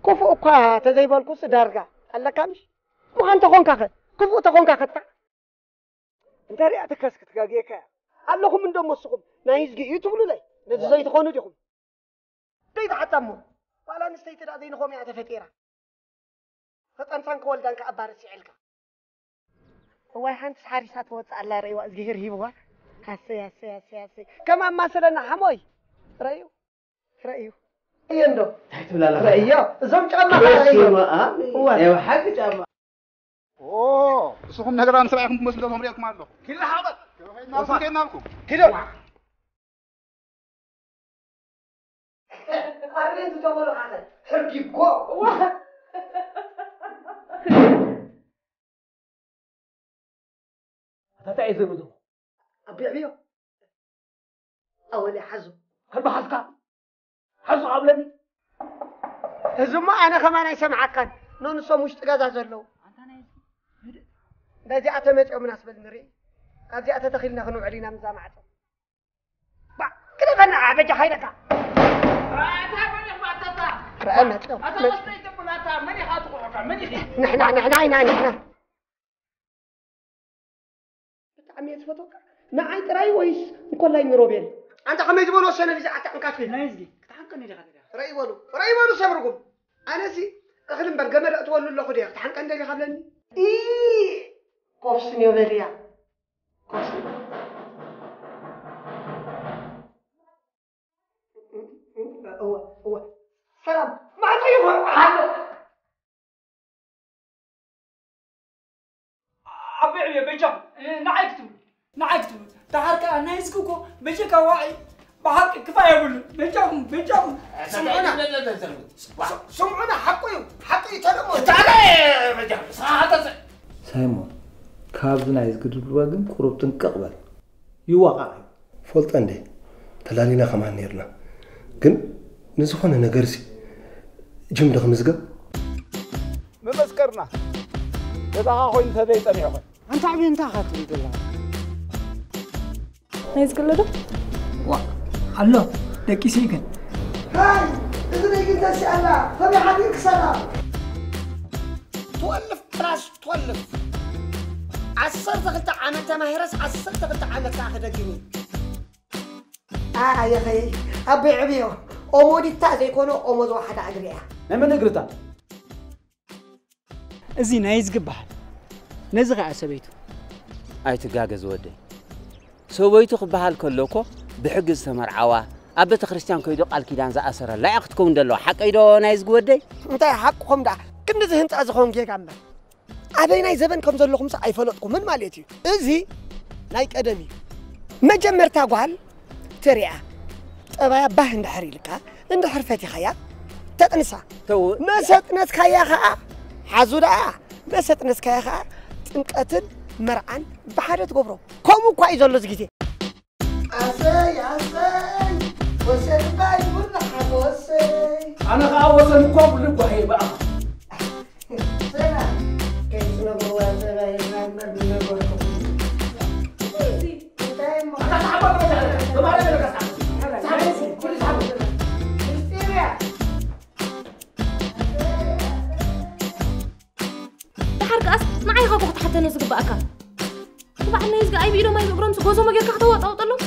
ክፉእ እኳ ተዘይበልኩስ ዳርጋ ኣለካ ምሽ? ምዃን ተኾንካኸ? ክፉእ ተኾንካኸ? እንተ ሪኣትካስ ክትጋግየካ እያ። ኣለኹም እንዶ መስኹም ናይ ህዝጊ እዩ ትብሉለይ። ነዚ ዘይትኾኑ ዲኹም? ደይ ተሓታ እሞ። ጓል ኣንስተይቲ ደኣ ዘይንኾም እያ ተፈጢራ። ክጠንሳን ክወልዳን ከኣ ኣባርስ ይዕልካ። እዋይ ሓንትስ ሓሪሳ ትወጽእ ኣላ ርእይዋ እግዚኣብሄር ሂብዋ። ሃሰይ ሃሰይ ሃሰይ ሃሰይ። ከም ኣማሰለና ሓሞይ። ረእዩ። ረእዩ። እየ እንዶ። እንታይ ትብል ኣለኻ? ረእዮ። እዞም ጫማ ረእዮ። በስመ ኣብ። እዋ። ያው ሓቂ ጫማ። ኦ፣ እስኹም ነገራም ሰብ ኣይኹም ትመስሉ ቶም ሪእኩም ኣለኹ። ኪድ ሓቐት። ወስም ከይናልኩም። ኪዶ። ኣሬ ዝተበሉ ሓኸ ሕርጊጎ። ኣታ እንታይ እዩ ዝብል ዘሎ? ኣቢዕብዮ። ኣወለ ሓዞ። ከልቢ ሓዝካ። ሓዞ ኣብለኒ። እዚ እሞ ኣነ ከማን ኣይሰምዓካን። ኖ ንሶም ውሽጢ ገዛ ዘለዉ። ኣንታ ናይ ህድእ። በዚኣ ተመጺኦምናስ በል ንርኢ። ካብዚኣ ተተኺልና ክንውዕል ኢና ምዛ ማዕጾ። ባ፣ ግደፈና፣ በጃኻ ኢለካ። ኣታ መን ኢኻ ኣታ? ረአ መጽኦ፣ ኣታ መጽኦ። ወስደይ ትብል ኣታ መን ኢኻ ትቑዕካ? መን ኢኺ? ንሕና፣ ንሕና ኢና፣ ንሕና። ብጣዕሚ እየ ዝፈትወካ። ንዓይ ጥራይ ወይስ እንኮላይ ንሮቤል? ኣንታ ከመይ ዝበሉ ወሰነ ልጅ ኣታ እንካት ፊልም? ናይ ህዝቢ ክትሓንቀኒ ዲኻ ተሪኻ? ረይ በሉ፣ ረይ በሉ ሰብ ርጉም። ኣነሲ እኽሊ እምበር ገመድ ኣእትወሉ ኣለኹ ድየ? ክትሓንቀኒ ደሊኻ ብለኒ? ኢ፣ ኮፍስንዮ በልያ። ኮፍስንዮ። እወ፣ እወ። ሰላም፣ ማዕጾ ይኹን ኣሎ። ኣቢ ዕብየ በጃኹም፣ እ፣ ንዓይ ክትብሉ፣ ንዓይ ክትብሉ። ደሓር ከኣ ናይ ህዝቢ እኮ በጀካ ዋዒ ብሓቂ ክፋእ የብሉን። በጃኹም፣ በጃኹም። ስምዑና። ስምዑና፣ ሓቁ እዩ፣ ሓቁ እዩ፣ ተለሞ። ሳይሞን፣ ካብዚ ናይ ህዝቢ ድብድባ ግን ቁሩብ ጥንቅቕ በል። ይዋቃዕ እዩ። ፈልጠ እንዴ፣ ተላሊና ከማን ነይርና። ግን ንዝኾነ ነገርሲ ጅምዶ ክምዝገብ? መመስከርና ገዛኻ ኮይኑ ተዘይጸኒሑ ኸ? ኣንታ ዕብየ እንታይ ኢኻ ትብል ዘለኻ? ናይ ዝግለ ዶ? ዋ፣ ኣሎ፣ ደቂሰይ ግን። ሃይ፣ እዚ ናይ ግን ተሲኣላ፣ ከመይ ሓቢር ክሰላ? ትወልፍ ፕላስ ትወልፍ። ዓሰርተ ክልተ ዓመት ተማሂረስ ዓሰርተ ክልተ ዓመት ከኣ ክደግም እዩ። ኣየኸይ፣ ኣቦይ ዕብዮ፣ ኦሞ ዲታ ዘይኮነ ኦሞ ዝወሓዳ እግሪ እያ። ናይ መን እግርታ? እዚ ናይ ዝግበሃል። ነዚ ኸኣ ሰበይቱ። ኣይትጋገ ዝወደይ። ሰበይቱ ክበሃል ከሎ እኮ ብሕጊ ዝተመርዓዋ፣ ኣብ ቤተ ክርስቲያን ከይዱ ቃል ኪዳን ዝኣሰረላ እያ ክትከውን ዘለዋ። ሓቀይ ዶ ናይ ዝጊ ወደይ? እንታይ ሓቅኹም ደኣ? ክንድዚ ህንጻ ዝኸውን ጌጋ እምበር። ኣበይናይ ዘበን ከም ዘለኹምስ ኣይፈለጥኩምን ማለት እዩ። እዚ ናይ ቀደም እዩ። መጀመርታ ጓል ተሪኣ፣ ጠባያ ባህ እንድሕር ኢልካ፣ እንድሕር ፈቲኻያ፣ ተጥንሳ። ተው። መሰጥነስካያ ኸኣ፣ ሓዙ ደኣ፣ መሰጥነስካያ ኸኣ፣ ጥምቀትን መርዓን ብሓደ ትገብሮ። ከምኡ እኳ እዩ ዘሎ እዚ ግዜ። ኣሰይ፣ ኣሰይ፣ ወሰን እባ ይብሉ ሓጎሰይ። ኣነ ኸኣ ወሰን እኳ ብሉ ጓሄ በኣኻ። ሰላም፣ ከይትነግርዋ ሰብኣይ ናምበር ዝነበርኩ። እንታይ እሞ? ምስጢር እያ። ደሓር ከኣስ ንዓይ ኢኻ እኮ ክትሓተኒ ዝግባኣካ። ንበዓል ናይ እዝጊ ኣይብኢዶም ኣይብእግሮምስ ጎዞሞ ጌርካ ከተዋጣውጠሎም።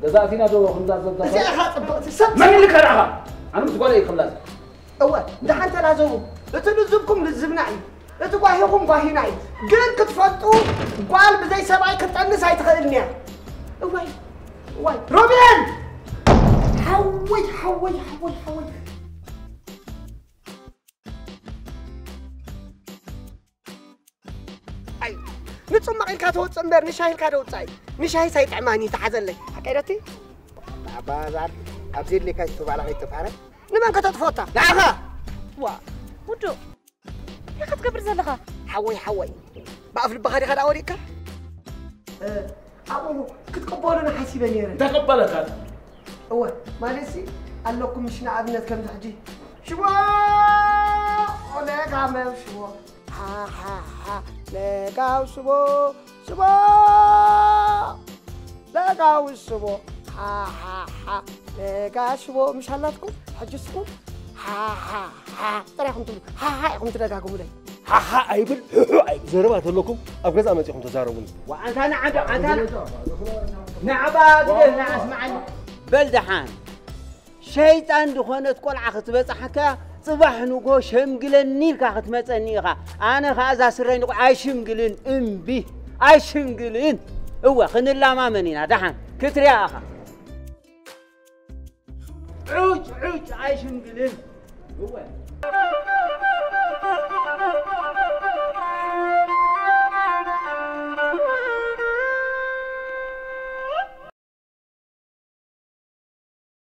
ገዛእቲና ዶ ከምዛ ዘዛ እዚኣ ኢኻ ጽብቕቲ ሰብ። መን ኢልካ ደኣ? ኣነ ምስ ጓለይ ክላዘብ። እወ፣ ደሓን ተላዘቡ። እቲ ልዝብኩም ልዝብና እዩ። እቲ ጓሂኹም ጓሂና እዩ። ግን ክትፈልጡ፣ ጓል ብዘይ ሰብኣይ ክትጠንስ ኣይትኽእልን እያ። እዋይ፣ እዋይ። ሮቤል! ሓወይ፣ ሓወይ፣ ሓወይ፣ ሓወይ። ኣይ፣ ንጽማቕ ኢልካ ተወጽእ እምበር ንሻሂ ኢልካ ዶ ውጻእ? ንሻሂስ ኣይጥዕማን እዩ፣ ተሓዘለይ። ሓቀይ ዶ እቲ? ኣባዛር፣ ኣብ ዘድልየካ ዝተባዕላ ከይተፋረ። ንመን ከተጥፍኦ እታ? ንዓኻ! ዋ፣ ውዱእ፣ እንታይ ኢኻ ትገብር ዘለኻ? ሓወይ፣ ሓወይ፣ ብኣፍ ልብኻ ዲኻ ደኣ ወዲቕካ? እ፣ ኣብኡ ክትቅበሉኒ ሓሲበ ነይረ። እንታይ ቀበለካ? እወ፣ ማለትሲ ኣለኩም፣ ምሽ ንኣብነት ከምዚ ሕጂ ሽቦ፣ ለጋመ ሽቦ፣ ሓሓሓ፣ ለጋው ሽቦ፣ ሽቦ፣ ለጋው ሽቦ፣ ሓሓሓ፣ ለጋ ሽቦ፣ ምሽ ኣላትኩም? ሕጂ እስኩም ሓሓሓ ጥራይ ኢኹም ትብሉ፣ ሓሓ ኢኹም ትደጋግሙለይ። ሓሓ ኣይብል፣ ሕሑ ኣይብል። ዘረባ ተለኩም ኣብ ገዛ መጺኹም ተዛረቡኒ። ወኣንታ ንዓዶ፣ ኣንታ ንዓባ ግደፍ፣ ንዓስምዓኒ። በል ደሓን። ሸይጣን ዝኾነት ቆልዓ ክትበጽሓካ፣ ጽባሕ ንግሆ ሸምግለኒ ኢልካ ክትመጸኒ ኢኻ። ኣነ ኸኣ እዛ ስረይ ንቑ-፣ ኣይሽምግልን፣ እምቢ፣ ኣይሽምግልን። እወ፣ ክንላማመን ኢና፣ ደሓን ክትሪኣ ኢኻ። ዑጭ፣ ዑጭ፣ ኣይሽምግልን። እወ።